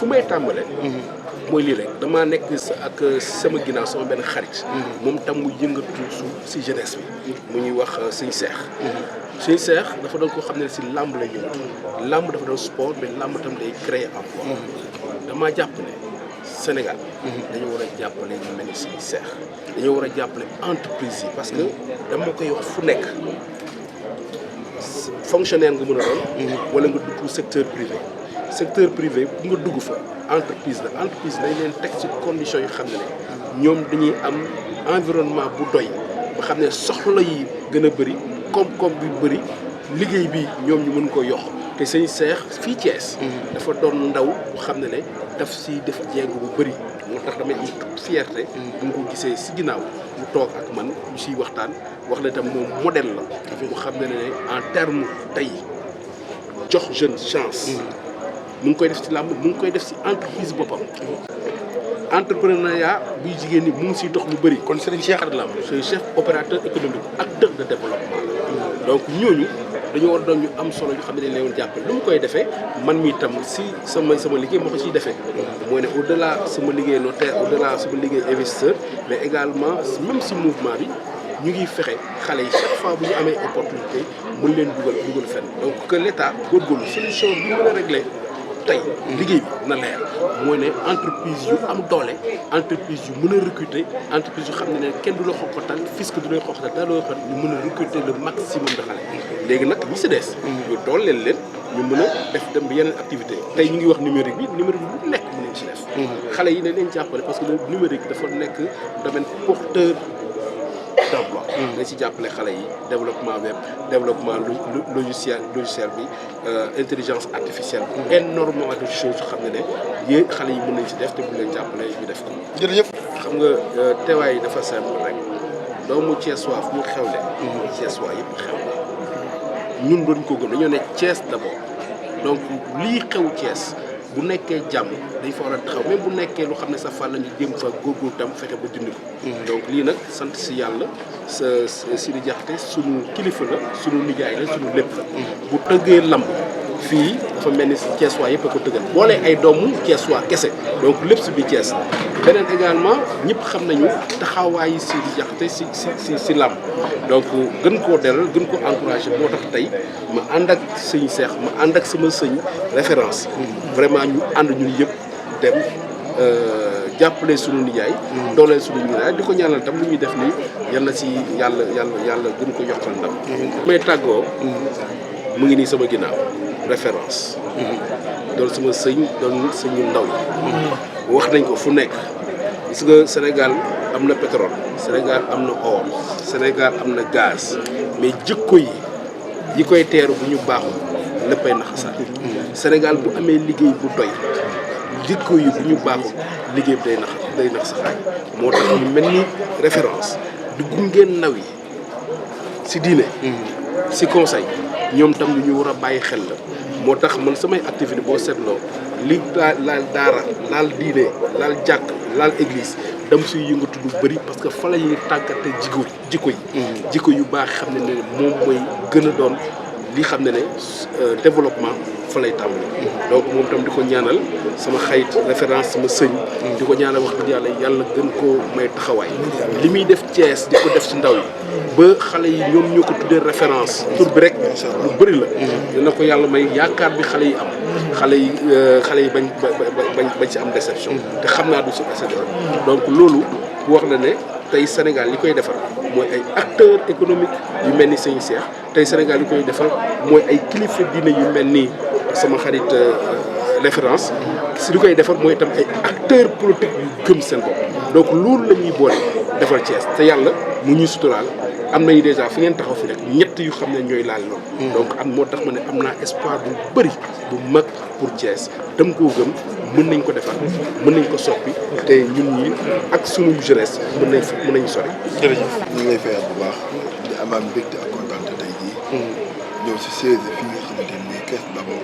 fu may tàmbale mooy lii rek damaa nekk ak sama ginnaaw sama benn xarit moom tam mu yëngatu si jeunesse bi mu ñuy wax sëñ Seex sëñ Seex dafa doon koo xam ne si làmb la yëngatu làmb dafa doon sport mais làmb tam day créer emploi damaa jàpp ne Sénégal dañu war a jàppale ñu mel ni sëñ Seex dañoo war a jàppale entreprise yi parce que dama koy wax fu nekk fonctionnaire nga mën a doon wala nga dugg secteur privé bu nga dugg fa entreprise dañ leen teg ci conditions yu xam ne ñoom dañuy am environnement bu doy ba xam ne soxla yi gën a bëri koom-koom bi bëri liggéey bi ñoom ñu mën ko yokk te sëñ Seex fii Thiès dafa doon ndaw bu xam ne daf si def jéego bu bëri moo tax damay am toute fierté bu nga ko gisee si ginnaaw mu toog ak man ñu siy waxtaan wax la itam moom modèle la bu xam ne en terme tey jox jeune chance mu ngi koy def ci làmb mu ngi koy def ci entreprise boppam entrepreneuriat buy jigéen ñi mu ngi siy dox lu bëri. kon Serigne Cheikh Lam c'est chef opérateur économique acteur de développement la donc ñooñu dañoo war doon ñu am solo ñu xam ne dañ leen jàppale lu mu koy defee man mi tam si sama liggéey moo ko siy defee mooy ne au delà sama liggéey notaire au delà sama liggéey investisseur mais également même si mouvement bi ñu ngi fexe xale yi chaque fois bu ñu amee opportunité mën leen dugal fenn donc que l'état góorgóorlu solution bi mën a régler tey liggéey bi na leer mooy ne entreprise yu am doole entreprise yu mën a recruter entreprise yu xam ne kenn du la xoqatal fisc du lay xoqatal da loo xam ñu mën a recruter le maximum de xale léegi nag ñi si des ñu dooleel leen ñu mën a def dem yeneen activité tey ñu ngi wax numérique bi bu nekk mën nañ si def xale yi ne leen jàppale parce que le numérique dafa nekk domaine porteur d'emploi dañ si jàppale xale yi développement web développement logiciel bi intelligence artificielle énormément de choses xam ne yéen xale yi mën nañ si def te bu leen jàppale ñu def ko jërëjëf xam nga teewaay yi dafa simple rek doomu Thiès waa fu mu xewle Thiès waa yëpp xewle ñun doon ko gëm dañoo ne Thiès d'abord donc lii xew Thiès bu nekkee jàmm dañ fa war a taxaw même bu nekkee lu xam ne sa fan la ñu jéem fa góorgóor tam fexe ba dindi ko donc lii nag sant si yàlla sa Sidi Diakhaté sunu kilifa la sunu nijaay la sunu lépp la bu tëggee lamb fii dafa mel ni Thiès waa yëpp a ko tëggal boolee ay doomu Thiès waa kese donc lépp si biir Thiès beneen également ñëpp xam nañu taxawaayi Sidi Diakhaté si lamb donc gën koo delal gën ko encouragé moo tax tey ma ànd ak sëñ Seex ma ànd ak sama sëñ référence vraiment ñu ànd ñun yëpp dem jàppale sunu nijaay dooleel sunu nijaay di ko ñaanal tam lu ñuy def nii yàlla si yàlla gën ko yokkal ndam may tàggoo mu ngi nii sama ginnaaw référence doon sama sëñ doon sëñu ndaw yi wax nañ ko fu nekk gis nga Sénégal am na pétrole Sénégal am na or Sénégal am na gaz mais jikko yi koy teeru bu ñu baaxul léppay naxasaat Sénégal bu amee liggéey bu doy jikko yi bu ñu baaxul liggéey bi day nax saxaay moo tax ñu mel ni référence di gungeen ndaw yi si diine si conseil ñoom tam lu ñu war a bàyyi xel la moo tax man samay activité boo seetloo li laal daara laal diine laal jàkk laal église dam suy yëngatu lu bëri parce que fa la ñuy tàggate jikko yu baax xam ne moom mooy gën a doon li xam ne développement fa lay tàmbali donc moom tam di ko ñaanal sama xayit référence sama sëñ di ko ñaanal wax dëgg yàlla gën koo may taxawaay li muy def Thiès di ko def ci ndaw yi ba xale yi ñoom ñoo ko tuddee référence tur bi rek lu bëri la dina ko yàlla may yaakaar bi xale yi am xale yi bañ ci am déception te xam naa du ci déception donc loolu wax na ne tey Sénégal li koy defar mooy ay acteurs économiques yu mel ni sëñ Cheikh tey Sénégal li koy defar mooy ay kilifa diine yu mel ni sama xarit référence si li koy defar mooy itam ay acteurs politiques yu gëm seen bopp donc loolu la ñuy boole defar Thiès te yàlla mu ñuy suturaal am nañu déjà fi ngeen taxaw fi rek ñett yu xam ne ñooy laal loolu donc moo tax ma ne am naa espoir bu bëri bu mag pour Thiès dem koo gëm mën nañ ko defar mën nañ ko soppi te ñun ñi ak sunu jeunesse mën nañ sori. jërëjëf ñu ngi lay fayal bu baax di amaat mbégte ak kontaan tey jii. ñëw si siège fi nga xamante ni muy Kees d'abord.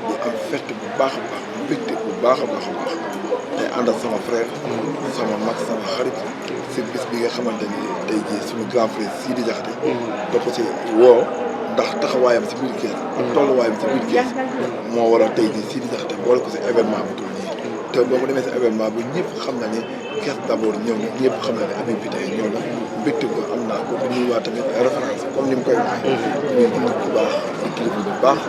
bu am fête bu baax a baax mbégte bu baax a baax a baax. tey ànd ak sama frère. sama mag sama xarit. si bis bi nga xamante ni tey jii suñu grand frère Sidi Diakhaté. da ko ci woo ndax taxawaayam si biir Kees ak tolluwaayam si biir Kees moo waral tey jii Sidi Diakhaté boole ko si événement bu toll nii te boo mu demee si événement bi ñëpp xam na ne Kees d'abord ñëw na ñëpp xam na ne Habib bi tey ñëw na mbégte ko am naa ko di nuyuwaat tamit référence comme ni mu koy waxee ñuy dund bu baax di kilifa bu baax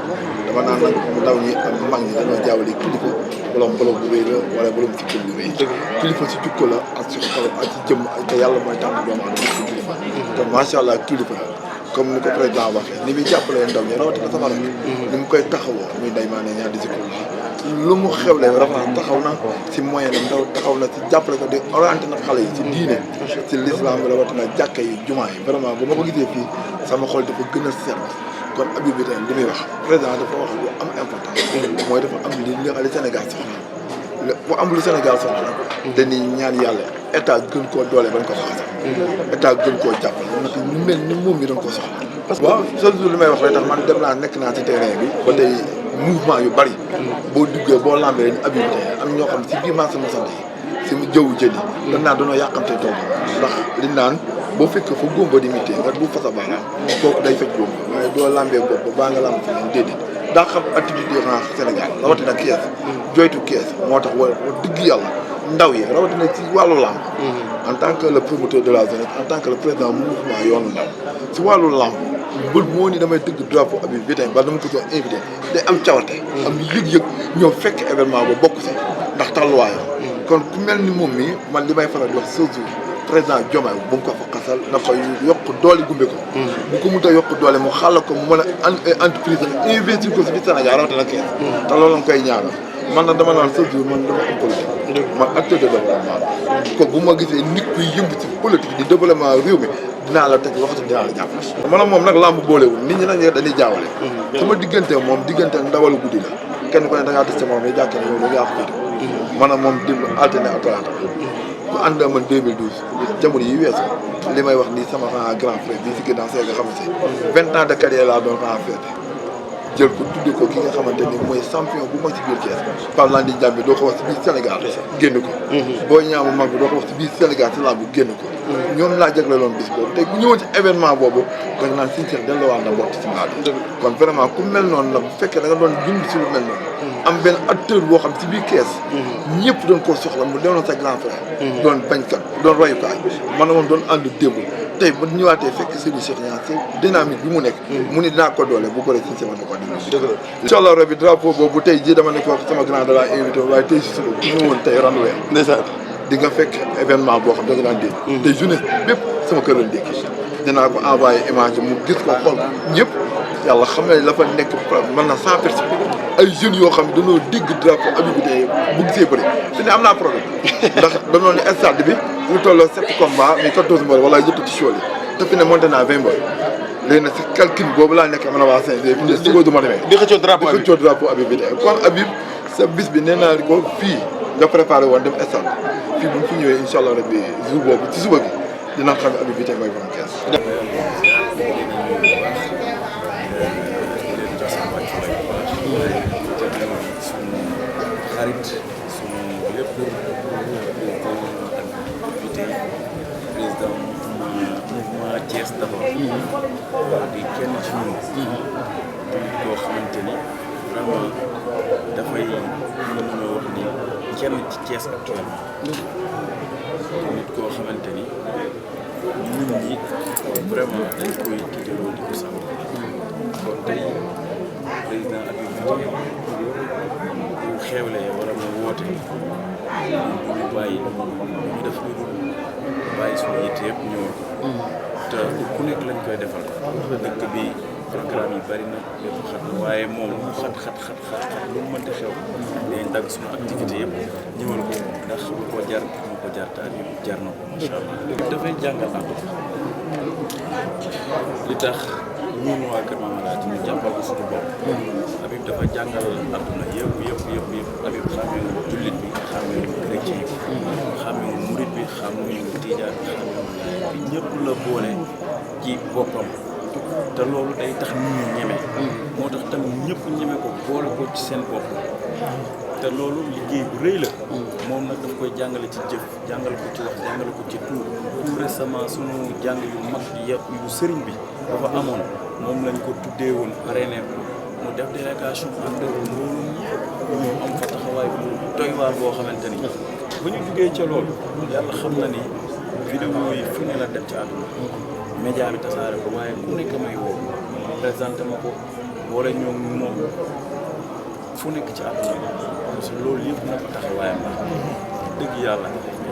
dama naan nag ndaw ñi ak mag ñi dañoo jaawale kilifa borom borom bu rëy la wala borom ci kër bu rëy kilifa si jukko la ak si xol ak si jëmm te yàlla mooy tànn doomu aadama si kilifa te macha allah kilifa la comme ni ko président waxee ni muy jàppalee ndaw ñi rawatina sama rakk ni mu koy taxawoo muy day maa ne ñaar di si kër lu mu xewle référence taxaw na si moyen na ndaw taxaw na si jàppale ko di orienté na xale yi si diine si l'islam bi rawatina jàkka yi jumaa yi vraiment bu ma ko gisee fii sama xol dafa gën a seet kon Habib bi tey li muy wax président dafa wax lu am importance mooy dafa am li Sénégal soxla bu am lu Sénégal soxla dañuy ñaan yàlla état gën koo doole bañ ko faxasal état gën koo jàppale nag ñu mel ni moom mi dañ ko soxla waaw chaque jour li may wax rek tax man dem naa nekk naa si terrain bi ba tey mouvement yu bari boo duggee boo lambee ñu Habib tey am ñoo xam si biir marché Moussante yi si mu jëwu jëli dañ naan dañoo yàqamte toog ndax liñ naan boo fekkee fa góomba di mité nga bu fasa baaraam kooku day fekk góomba waaye doo lambee bopp baa nga lamb fi leen déedéet daa xam activité urgence Sénégal rawatina Kees joytu Kees moo tax wa dëgg yàlla ndaw yi rawatina ci wàllu lamb en tant que le promoteur de la jeunesse en tant que le président mouvement yoonu ndaw si wàllu lamb bët moo ni damay tëgg drapeau Habib bi tey ba dama ko doon invité day am cawarte am yëg-yëg ñoo fekk événement ba bokk si ndax tàlluwaayam kon ku mel ni moom mi man li may faral di wax ce jour président Diomaye bu mu ko fa xasal na koy yokk doole gumbe ko bu ko mënta yokk doole mu xàll ko mu mën a entreprise investir ko si biir Sénégal rawatina Kees te loolu la nga koy ñaanal man nag dama naan ce jour man dama am politique man acteur de développement ko bu ma gisee nit kuy yëngu ci politique di développement réew mi dinaa la teg waxtu dinaa la jàppale man moom nag lamb boolewul nit ñi nag dañuy jaawale sama diggante moom diggante ndawalu guddi la kenn ku ne da ngaa des sa moom yi jàkkee ne yow da ngaa ko féete man moom dim alterné ak talaata ku ànd man 2012 jamono yi weesu li may wax nii sama grand frère bii si ginnaaw see nga xamante 20 ans de carrière laa doon faire jël ko tudde ko ki nga xamante ni mooy champion bu mag ci biir Kees Pape Landi Ndiambe doo ko wax ci biir Sénégal génn ko boo ñaamu mag bi doo ko wax ci biir Sénégal ci làmb génn ko ñoom laa jagleeloon bis boobu tey bu ñëwoon ci événement boobu da nga naan siñ seex delloowaat na mbott ci maa bi kon vraiment ku mel noonu nag bu fekkee da nga doon dund si lu mel noonu am benn acteur boo xam ci biir Kees ñëpp doon koo soxla mu doonoon sa grand frère doon bañkat doon royukaay man na moom doon ànd démb tey ba ñëwaatee fekk Serigne Cheikh Niang ci dynamique bi mu nekk mu ni dinaa ko doole bu bëree siñ seex na ko dina incha allah rabbi drapeau boobu tey jii dama ne ko sama grand de la invité waaye tey si suba bu ñu woon tey randuwee ndeysaan di nga fekk événement boo xam da nga daan dégg tey jeunesse bépp sama kër lañ dégg dinaa ko envoyé image mu gis ko xool ñëpp yàlla xam ne la fa nekk mën na 100 personnes ay jeunes yoo xam ne dañoo dégg drapeau Habib bi tey bu gisee bëri te ne am naa problème ndax dañoo ne stade bi ñu tolloo 7 combats mais 14 mbër wala yëpp ci choix yi te fi ne monté naa 20 mbër léegi nag si calcul boobu laa nekk mën a waa CNG fi ne suba du ma demee di xëccoo drapeau Habib bi tey kon Habib sa bis bi nee naa ko fii nga préparé woon dem stade fii bu ñu fi ñëwee incha allah rabbi jour boobu ci suba bi dina xam ne Habib bi tey mooy borom Kees xarit suñu lépp président mouvement Thiès d'abord di kenn ci ñun koo xamante ni vraiment dafay mën nañoo wax ni kenn ci Thiès actuellement nit koo xamante ni nit ñi vraiment dañ koy tiitaroo di ko sàmm kon tey président Habib bi bu xewlee wala mu woote ñu bàyyi ñu def lu dul bàyyi suñu yitte yëpp ñëw te ku nekk lañ koy defal dëkk bi programme yi bari na lépp xat na waaye moom lu xat lu mu mënti xew dañ dagg suñu activité yëpp ñëwal ko ndax lu ko jar moo ko jar taal yëpp jar na ko macha allah dafay jàngal àdduna li tax ñun waa Kër Mamadou ñu jàppal ko suñu bopp Habib dafa jàngal àdduna yëpp Habib xamewul jullit bi xamewul chrétien bi xamewul murit bi xamewul tijaan bi xamewul laay bi ñëpp la boole ci boppam te loolu day tax nit ñi ñeme moo tax tamit ñëpp ñeme ko boole ko ci seen bopp te loolu liggéey bu rëy la moo moom nag daf koy jàngale ci jëf jàngale ko ci wax jàngale ko ci tout récemment sunu jàng yu mag yu sëriñ bi dafa amoon moom lañ ko tuddee woon parrainé ko mu def délégation ànd ak loolu ñu am fa taxawaay bu doy waar boo xamante ni bu ñu jugee ca loolu yàlla xam na ni vidéo yi fu ne la dem ci àdduna média bi tasaare ko waaye ku nekk may woo présenté ma ko boole ñoom moom fu nekk ci àdduna parce que loolu yëpp nag taxawaayam la dëgg yàlla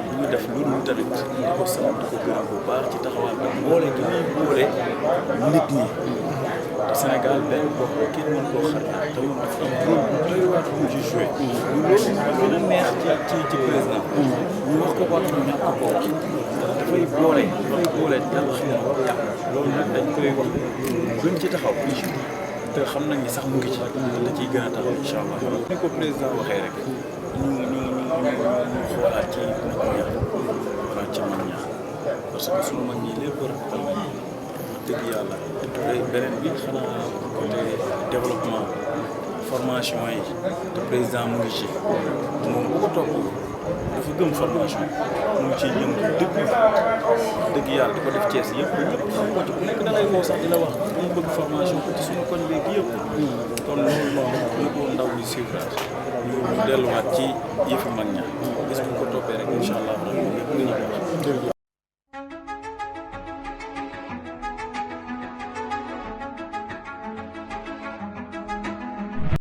bu ñu def lu dul tamit di ko sant di ko gërëm bu baax ci taxawaayam ak boole gi muy boole nit ñi te Sénégal benn bopp kenn mën koo xar ñaar te moom dafa am rôle bu doy waar bu ci joué loolu gën a neex ci président ñu wax ko wax ñu ñàkk ko dafay boole yàlla xam na yàq loolu nag dañ koy wax gën ci taxaw te xam nañ ni sax mu ngi ci da ciy gën a taxaw incha allah ni ko président waxee rek ñu xoolaat ci mag ña xoolaat ci mag ña parce que suñu mag ñi lépp rafetal nañ dëgg yàlla beneen bi xanaa côté développement formation yi te président mu ngi ci moom bu ko topp dafa gëm formation mu ngi ciy yëngu depuis dëgg yàlla di ko def Thiès yëpp ñëpp xam ko ci ku nekk da ngay woo sax di la wax mu bëgg formation ko ci suñu koñ léegi yëpp kon loolu noonu ñu ko ndaw yi suivre ñu delluwaat ci yëfi mag ña gis bu ko